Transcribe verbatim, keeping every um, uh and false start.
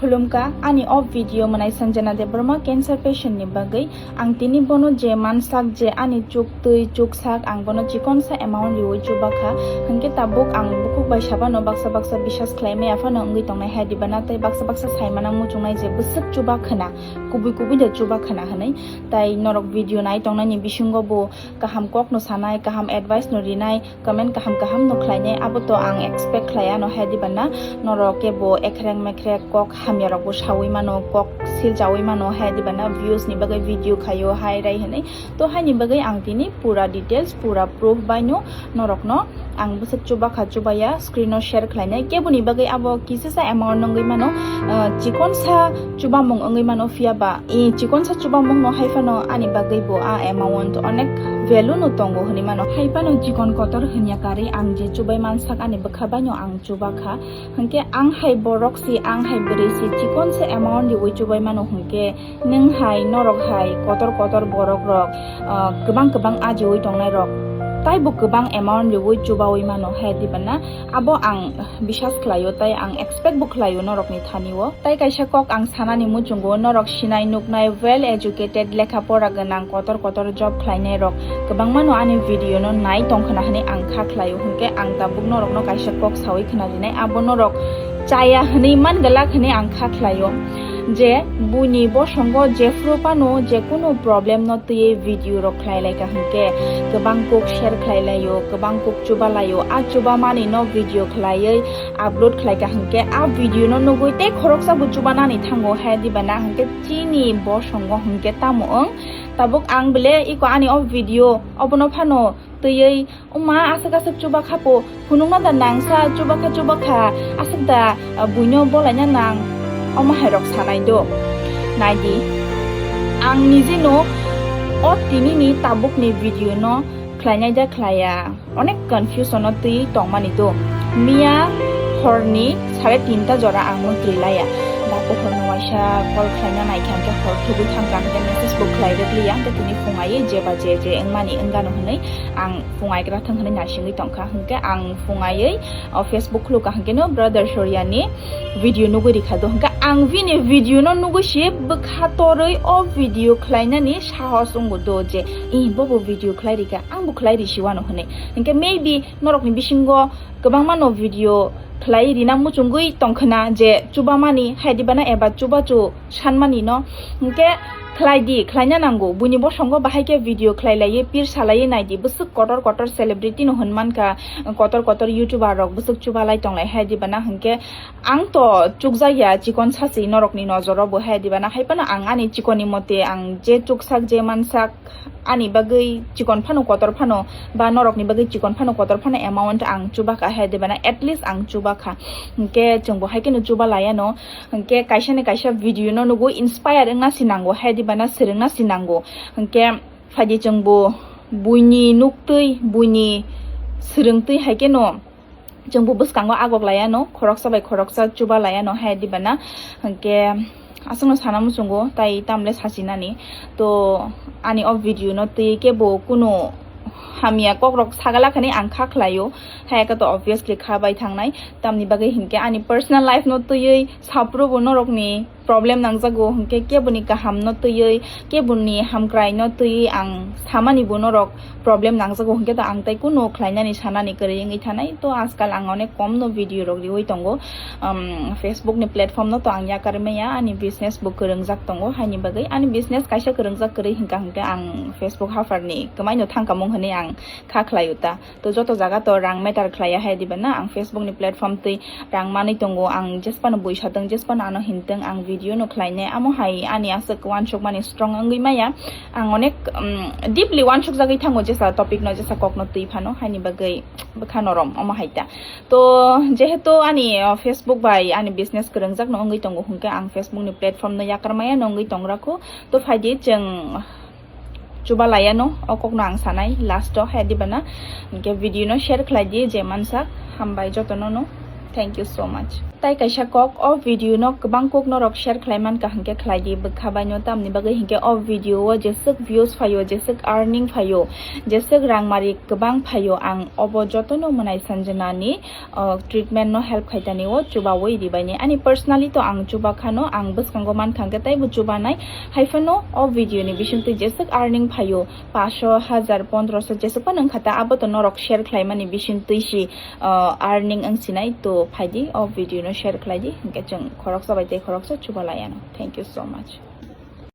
Khulumkha, ani o video mwnai Sanjana Debbarma cancer patient ni bagwi. Ang tini bono je mansak je ani chuk twi chuk sak, ang bono chikonsa amount riwi chubakha. Hwnkhe tabuk ang bukhuk bai sabano baksa baksa bisas khlai maya phano wngwi tongnai hai diba na, tei baksa baksa sai mana muchungnai je bwswk chuba khwna, kubui kubui de chuba khwna hwnwi. Tai norok video nai tongnani bisingo bo kaham kok no sanai, kaham advice no rinai, comment kaham kaham no khlainai, abo to ang expect khlai ano hai diba na, norok kebo ekrek mekrek kok hamya rok bo sawi mano, kok silchawi mano hai diba na, views ni bagwi video khaio hai rai hwnwi. To haini bagwi ang tini pura details, pura proof bai no norok no ang bwswk chubakha chubaya screen o share khlainai. Keboni bagwi abo kisisa amount wngwi mano, ah, chikonsa chubamung wngwi mano, phiya ba i chikonsa chubamung no hai phano ani bagwi bo a amount onek value no tongo hwnwi mano. Hai phano chikon kotor hwnya karwi ang je chubai mansak ani bwkha bai no ang chubakha. Hwnkhe ang hai borok si, ang hai bwrwi si chikonsa amount riwi chubai mano hwnkhe nwng hai, norok hai kotor kotor borok rok, ah, kwbang kwbang ajiwi tongnai rok taibo kwbang amount riwi chubawi mano hai diba na, abo ang bisas khlaio tei ang expect bo khlaio norokni thani o. Tai kaisa kok ang sanani muchungo, norok sinai nuknai well educated, lekha pora gwnang, kotor kotor job khlainai rok kwbangma no ani video no nai tongkhwna hwnwi ang kha khlaio, hwnkhe ang tabuk norok no kaisa kok sawi khwna rinai, abo norok chaya hwnwi man glak hwnwi ang kha khlaio. Je buini bosongo jephru phano je kunu problem no twiwi video rok khlai lai ka hwnkhe kwbang kok share khlai laio, kwbang kok chuba laio, a chuba mani no video khlaiwi upload khlai ka hwnkhe a video no nugwi tei khoroksa bo chuba nani thango hai diba na, hwnkhe chini bosongo hwnkhe tamo wng. Tabuk ang bele iko ani o video obono phano twiwi, "Oma, aswk aswk chuba kha po, phunukna da nang sa, chuba kha, chuba kha, aswk da, ah, buino bolaina nang." Omo hai rok sanai do. Nai di, ang nijeno o tinini tabukni video no khlainai da khlaiya, onek confusion o twi tongmani do. Miya horni sare tinta jora ang mui twi laya. Dapo horno waisa call khlaina nai kha, hwnkhe hor thugwi thang kha, hwnkhe message bo khlai rwk liya, hwnkhe tini phung aiwi jeba je je wngmani wngano hwnwi ang phung aigra thang hwnwi naisingwi tongkha. Hwnkhe ang phung aiwi o Facebook khulukha, hwnkhe no brother Soryani video nugwi rikha do. Hwnkhe ang bini video no nugwi si bwkha torwi o video khlainani sahos wngo do je, "Ih, bobo video khlai rikha, ang bo khlai risi wano," hwnwi. Hwnkhe maybe norokni bisingo kwbangma no video khlai rina muchungwi tongkhwna je chubamani hai diba na eba chubachu sanmani no. Hwnkhe khlai di, khlaina nango. Buini bosongo bahai khe video khlai laiwi pir salaiwi nai di. Bwswk kotor kotor celebrity no hwn mankha, kotor kotor YouTuber rok bwswk chuba lai tonglai hai diba na. Hwnkhe ang to chukjak ya, chikon sasi norokni nojoro bo hai diba na. Hai phano ang ani chikoni mote ang je chuksak je mansak ani bagwi chikon phano kotor phano ba norokni bagwi chikon phano kotor phano amount ang chubakha hai diba na, at least ang chubakha. Hwnkhe chwng bo hai kheno chuba laiya no. Hwnkhe kaisa ni kaisa video no nugo inspire wngna si nango hai diba na, swrwngna si nango. Hwnkhe phaidi chwng bo buini nuktwi, buini swrwngtwi hai kheno chwng bo bwskango agok laiya no, khoroksa bai khoroksa chuba laiya no hai diba na. Hwnkhe aswkno sana muchungo, tai tamle sachinani. To ani o video no twi kebo kunu hamya kokrok sagala khani ang kha khlaio. Hai khe to obviously kha bai thangnai. Tamni bagwi hinkhe ani personal life no twiwi saphuru bo norokni problem nangjago, hinkhe keboni kaham no twiwi, keboni hamkrai no twiwi ang samani bo norok problem nangjago, hinkhe to ang tai kunu khlainani sanani kwrwi wngwi thanai. To ajkal ang onek kom no video rok riwi tongo, um, Facebook ni platform no to ang yakarwi maya, ani business bo kwrwngjak tongo, haini bagwi ani business kaisa kwrwngjak kwrwi hinkha hinkhe ang Facebook hapharni kwmai no thangkamung hwnwi ang kha khlaio ta. To joto jaga to rang matter khlaiya hai diba na, ang Facebook ni platform twi rang manwi tongo, ang jesphano buisa tong, jesphano ano hintong, ang video no khlainai, amo hai ani aswk uansukmani strong wngwi maya. Ang onek, um, deeply uansukjagwi thango jesa topic no, jesa kok no twi phano, haini bagwi bwkha norom omo hai ta. To jehetu ani, uh, Facebook bai ani business kwrwngjak no wngwi tongo, hwnkhe ang Facebook ni platform no yakarmaya no wngwi tongra kho. To phaidi chwng chuba laiya no, o kok no ang sanai last o hai diba na. Hwnkhe video no share khlai di je mansak, hambai joto no no. Thank you so much. Tai kaisa kok, o video no kwbang kok norok share khlai man ka hwnkhe khlai di bwkha bai no, tamni bagwi hwnkhe o video o jeswk views phaio, jeswk earning phaio, jeswk rang mari kwbang phaio, ang obo jotono mwnai Sanjana ni, uh, treatment no help khaitani o chubawi ribaini. Ani personally to ang chuba khano, ang bwskango mankha hwnkhe taibo chubanai. Haiphano o video ni bisingtwi jeswk earning phaio, paso, hajar, pondroso, jeswk phano wngkha ta, abo to norok share khlaimani bisingtwi si, uh, earning wngsinai. To phaidi o video no share khlaidi, hwnkhe chwng khoroksa bai tei khoroksa chubalaiano. Thank you so much.